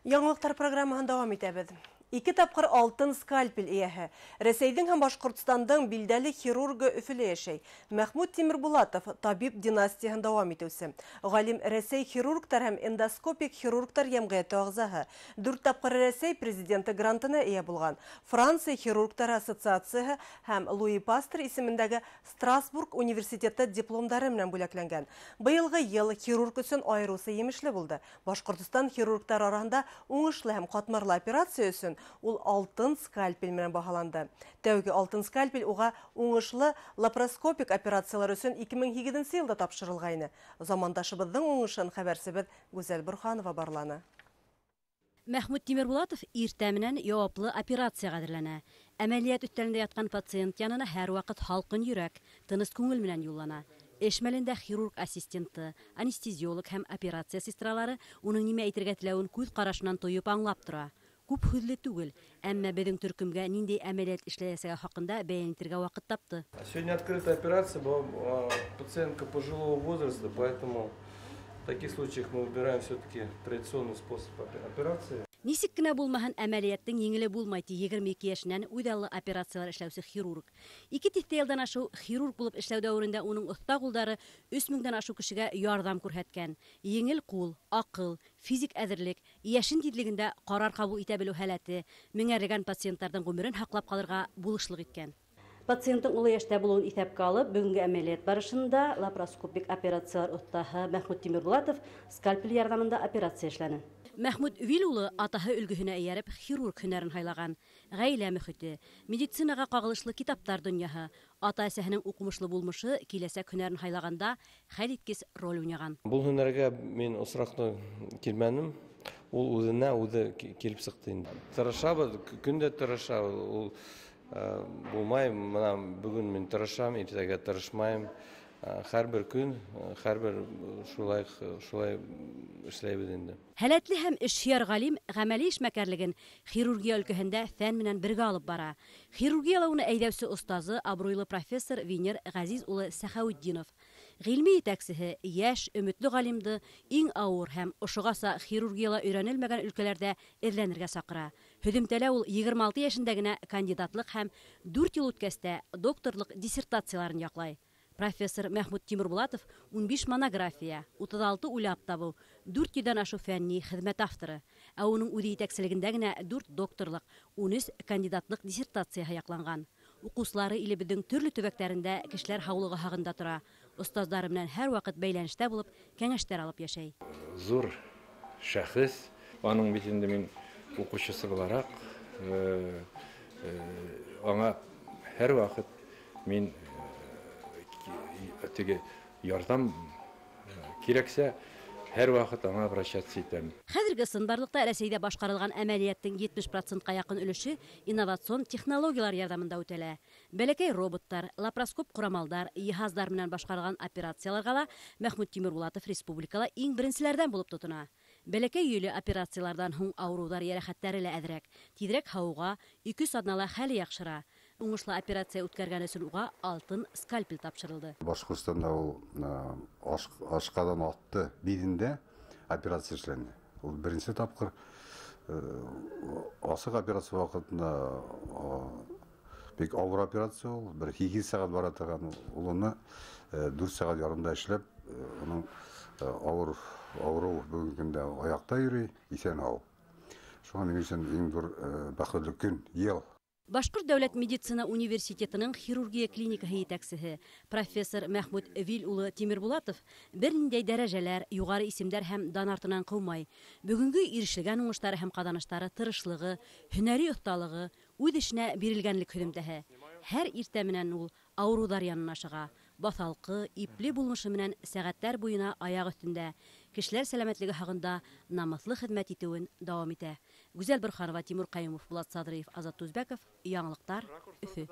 Яңылыҡтар программаһын дауам итәбеҙ. 2 тапҡыр алтын скальпель эйәһе. Рәсәйҙең һәм Башҡортостандың билдәле хирургы Өфөлә йәшәй. Мәхмүт Тимербулатов табип династияһын дауам итеүсе. Ғалим Рәсәй хирургтар һәм эндоскопик хирургтар йәмғиәте ағзаһы. 4 тапҡыр Рәсәй президенты грантына эйә булған. Франция хирургтар ассоциацияһы һәм Луи Пастер исемендәге Страсбург университеты дипломдары менән бүләкләнгән. Быйылғы йыл хирург өсөн айырыуса емешле булды. Башҡортостан хирургтар араһында уңышлы һәм ҡатмарлы операция өсөн ул алтын скальпель менән баһаланды. Тәүге алтын скальпель уға уңышлы лапароскопик операциялар өсөн 2008 йылда тапшырылғайны. Замандашыбыҙҙың уңышын хәбәрсебеҙ Гүзәл Бурханова барланы. Мәхмүт Тимербулатов иртә менән яуаплы операцияға әҙерләнә. Әмәлиәт өҫтәлендә ятҡан пациент янына һәр ваҡыт һалҡын йөрәк, тыныс күңел менән юллана. Эш мәлендә хирург ассистенты, анестезиолог һәм операция сестралары уның нимә әйтергә теләүен күҙ ҡарашынан тойоп аңлап тора. Күп һүҙле түгел, әммә беҙҙең төркөмгә ниндәй әмәлиәт эшләйәсәге хаҡында бәйән итергә ваҡыт тапты. Сегодня открытая операция была, пациентка пожилого возраста, поэтому в таких случаях мы выбираем все-таки традиционный способ операции. Нисек кенә булмаһын, әмәлиәттең еңеле булмай, ти 22 йәшенән үҙаллы операциялар эшләүсе хирург. 2 тиҫтә йылдан ашыу хирург булып эшләү дәүерендә уның оҫта ҡулдары 3000-дән ашыу кешегә ярҙам күрһәткән. Еңел ҡул, аҡыл, физик әҙерлек, йәшен тиҙлегендә ҡарар ҡабул итә белеү һәләте меңәрләгән пациенттарҙың ғүмерен һаҡлап ҡалырға булышлыҡ иткән. Пациенттың оло йәштә булыуын иҫәпкә алып, бөгөнгө әмәлиәт барышында лапароскопик операциялар оҫтаһы Мәхмүт Тимербулатов скальпель ярҙамында операция эшләне. Мәхмүт Вил улы атаһы өлгөһөнә эйәреп хирург һөнәрен һайлаған. Ғаилә мөхите, медицинаға ҡағылышлы китаптар донъяһы, ата-әсәһенең уҡымышлы булмышы киләсәк һөнәрен һайлағанда хәл иткес роль уйнаған. Был һөнәргә мин осраҡлы килмәнем. Ул үҙенә үҙе килеп сыҡты инде. Тырышабыҙ, көн дә тырышабыҙ. Ул булмай, мына бөгөн мин тырышам, иртәгә тырышмайым. Һәр бер көн, һәр бер шулай эшләйбеҙ инде. Һәләтле һәм эшһөйәр ғалим ғәмәли эшмәкәрлеген хирургия өлкәһендә фән менән бергә алып бара. Хирургияла уны әйҙәүсе остазы абруйлы профессор Венер Ғәзиз улы Сәхәүетдинов. Ғилми етәксеһе йәш, өмөтлө ғалимды иң ауыр һәм ошоғаса хирургияла өйрәнелмәгән өлкәләрҙә эҙләнергә саҡыра. Һөҙөмтәлә ул 26 йәшендә генә кандидатлыҡ һәм 4 йыл үткәс тә докторлыҡ диссертацияларын яҡлай. Профессор Мәхмүт Тимербулатов 15 монография, 36 уйлап табыу, 400-дән ашыу фәнни хеҙмәт авторы. Ә уның үҙе етәкселегендә генә 4 докторлыҡ, 13 кандидатлыҡ диссертацияһы яҡланған. Уҡыусылары илебеҙҙең төрлө төбәктәрендә кешеләр һаулығы һағында тора. Остаздары менән һәр ваҡыт бәйләнештә булып, кәңәштәр алып йәшәй. Зур шәхес, аның бит инде мин уҡыусысы булараҡ, аңа һәр ваҡыт мин теге ярҙам кирәксә, һәр ваҡыт аңа обращаться итәм. Хәҙерге ысынбарлыҡта Рәсәйҙә башҡарылған әмәлиәттең 70%-ҡа яҡын өлөшө инновацион технологиялар ярҙамында үтәлә. Бәләкәй роботтар, лапароскоп ҡорамалдар, йыһаздар менән башҡарылған операцияларға ла Мәхмүт Тимербулатов республикала иң беренселәрҙән булып тотона. Бәләкәй йөйлө операцияларҙан һуң ауырыуҙар йәрәхәттәре лә әҙерәк, тиҙерәк һауыға, 2 аҙнала хәле яҡшыра. Уңышлы операция үткәргән өсөн уға алтын скальпель тапшырылды. Башҡортостанда ул ашҡаҙан атты биҙендә операция эшләнде. Ул беренсе тапҡыр асыҡ операция ваҡытында бик ауыр операция ул, бер 8 сәғәт бара торған, ул уны 4 сәғәт ярымда эшләп, уның ауырыу бөгөнгө көндә аяҡта йөрөй, иҫән һау. Шуға минең өсөн иң ҙур бәхетле көн, йыл. Башҡорт дәүләт медицина университетының хирургия клиникаһы етәксеһе профессор Мәхмүт Вил улы Тимербулатов бер ниндәй дәрәжәләр, юғары исемдәр һәм дан артынан ҡыумай. Бөгөнгө ирешелгән уңыштары һәм ҡаҙаныштары тырышлығы, һөнәри оҫталығы, үҙ эшенә бирелгәнлек һөҙөмтәһе. Һәр иртә менән ул ауырыуҙар янына ашыға. Баҫалҡы, ипле булмышы менән сәғәттәр буйына аяҡ өҫтөндә, кешеләр сәләмәтлеге һағында намыҫлы хеҙмәт итеүен дауам итә. Гүзәл Бурханова, Тимур Ҡайымов, Булат Садриев, Азат Тузбеков, Яңылыҡтар, Өфө.